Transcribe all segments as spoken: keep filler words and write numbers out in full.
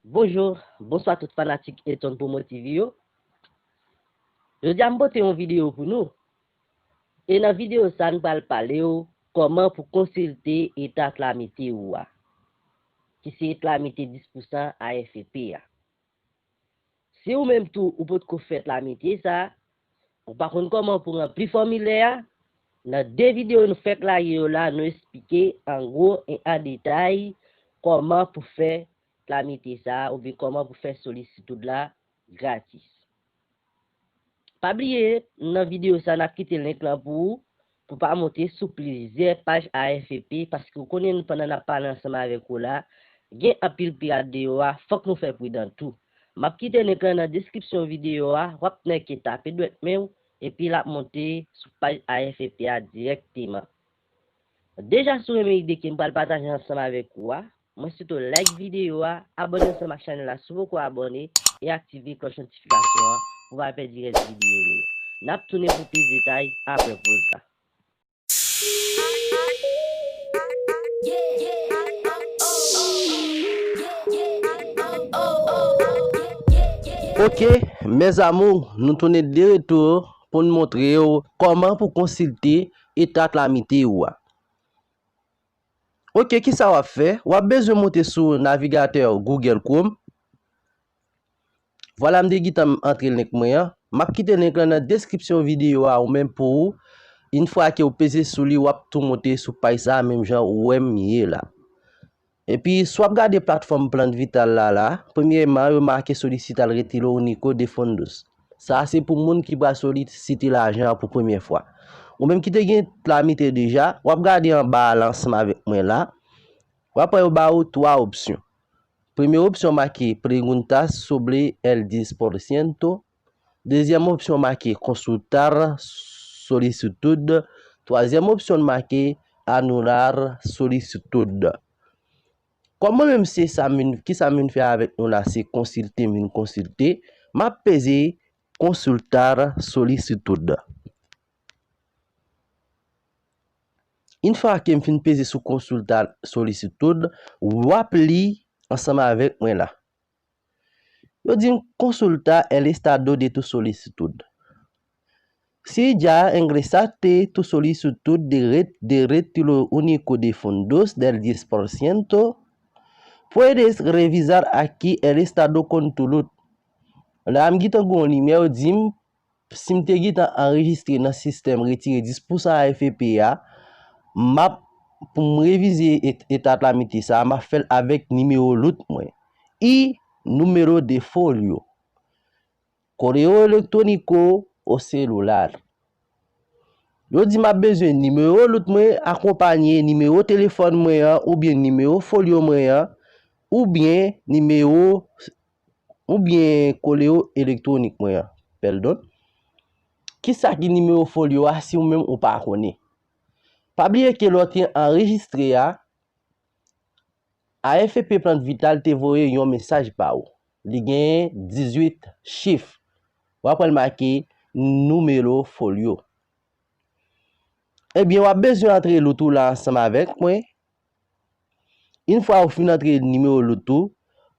Bonjou, bonswa tout fanatik Eton Promo T V yo. Jodi a m pote yon videyo pou nou. E nan videyo sa a, n pral pale w kòman pou konsilte eta tlamite ou a, ki se tlamite dis pousan A F P a. Si ou menm tou ou potko fè tlamite sa, ou pa konn kòman pou ranpli fòmilè a, nan de videyo nou fèk lage yo la, nou esplike an gwo e an detay kòman pou fè tlamite sa oubyen kòman pou fè solisitid la gratis. Pa bliye, nan videyo sa, n ap kite link lan pou ou, pou pa monte sou plizyè paj A F P, paske w konnen pandan n ap pale ansanm avèk ou la, gen anpil pirat deyò a, fòk nou fè pridan tou. M ap kite link lan nan deskripsyon videyo a, w ap nèke tape dwèt men w, epi l ap monte sou paj A F P a dirèkteman. Deja, si w renmen ide ke m pral pataje ansanm avèk ou a, mwen swete w like videyo a, abòne ansanm ak chanèl la si w poko abòne, e aktive klòch notifikasyon an pou w pa pèdi rès videyo nou yo. N ap tounen pou plis detay apre poz la. Ok, mes amours, nou tounen de retou pou n montre w kòman pou konsilte eta tlamite ou a. Ok, kisa w ap fè? W ap bezwen monte sou navigatè Google Chrome. Vwala, m te gentan antre link mwen an. M ap kite link lan nan deskripsyon videyo a ou menm pou ou. Yon fwa ke w peze sou li, w ap tou monte sou paj sa a, menm jan ou wè m ye la. Epi, si w ap gade platfòm Plan Vital la, la, premyèman, yo make Solicitar Retiro Único de Fondos. Sa a se pou moun ki pral solisite lajan an pou premyè fwa. Ou menm ki te gen tlamite deja, w ap gade anba a la ansanm avèk mwen la. W ap wè yo ba ou twa opsyon. Premye opsyon make Preguntas sobre el diez por ciento. Dezyèm opsyon make Consultar solicitud. Twazyèm opsyon make Anular solicitud. Kòm mwen menm se sa m vin, kisa m vin fè avèk nou la, se konsilte m vin konsilte, m ap peze Consultar solicitud. Yon fwa ke m fin peze sou Consultar solicitud, w ap li ansanm avèk mwen la. Yo di m, Consulta el estado de tu solicitud. Si ya ingresaste tu solicitud de, re- de retiro único de fondos del diez por ciento, puedes revisar aquí el estado con tu lud. La a m gentan gen yon limyè, yo di m, si m te gentan anrejistre nan sistèm retire dis pousan A F P a, m ap, pou m revize et- eta tlamite sa a, m ap fè l avèk nimewo lud mwen. Y número de folio, correo electrónico o celular. Yo di m ap bezwen nimewo lud mwen akonpaye nimewo telefòn mwen an oubyen nimewo folyo mwen an oubyen nimewo oubyen correo electrónico mwen an. Pèdon. Kisa ki nimewo folyo a si ou menm ou pa konnen? Pa bliye ke lè w te anrejistre a, A F P Plan Vital te voye yon mesaj ba ou. Li genyen dizuit chif. W ap wè l make nimewo folyo. Ebyen, w ap bezwen antre lid ou la ansanm avèk mwen. Yon fwa ou fin antre nimewo lid ou,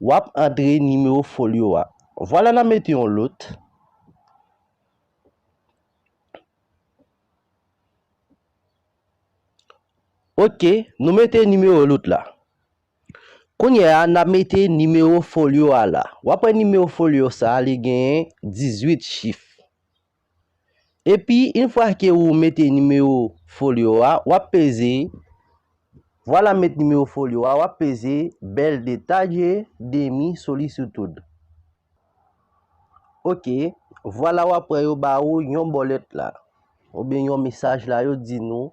w ap antre nimewo folyo a. Vwala, n ap mete yon lòt. Ok, nou mete nimewo lòt la. Kounye a, n ap mete nimewo folyo a la. W ap wè nimewo folyo sa a, li genyen dizuit chif. Epi, yon fwa ke ou mete nimewo folyo a, w ap peze, vwala, m met nimewo folyo a, w ap peze bel detalle de mi solicitud. Ok, vwala, w ap wè yo ba ou yon bòlèt la, oubyen yon mesaj la, yo di nou,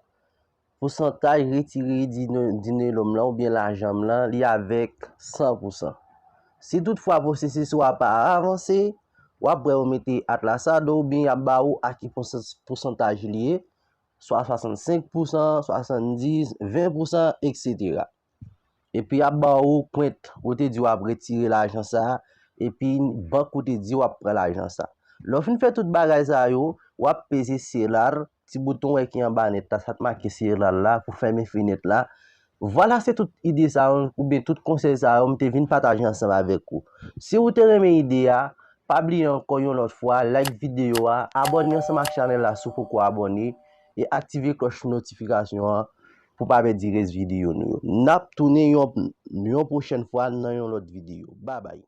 pousantaj retire di, di nilòm lan oubyen lajan m lan, li avèk san pousan. Si toutfwa pwosesis ou a pa avanse, w ap wè yo mete atrasado oubyen y ap ba ou a ki pousan- pousantaj li ye, swa swasannsenk pousan, swasanndiz, ven pousan, etsetera. Epi y ap ba ou kwent ou te di w ap retire lajan sa a, epi bank ou te di w ap pran lajan sa a. Lè w fin fè tout bagay sa yo, w ap peze cerrar, ti bouton w wè ki anba nèt la, sa k make cerrar la, pou fèmen fenèt la. Vwala, se tout ide sa yo oubyen tout konsèy sa yo m te vin pataje ansanm avèk ou. Si ou te renmen ide a, pa bliye ankò yon lòt fwa, like videyo a, abòne ansanm ak chanèl la si w poko abòne, e aktive klòch notifikasyon an pou pa pèdi rès videyo nou yo. N ap tounen yon, yon pwochèn fwa nan yon lòt videyo. Babay.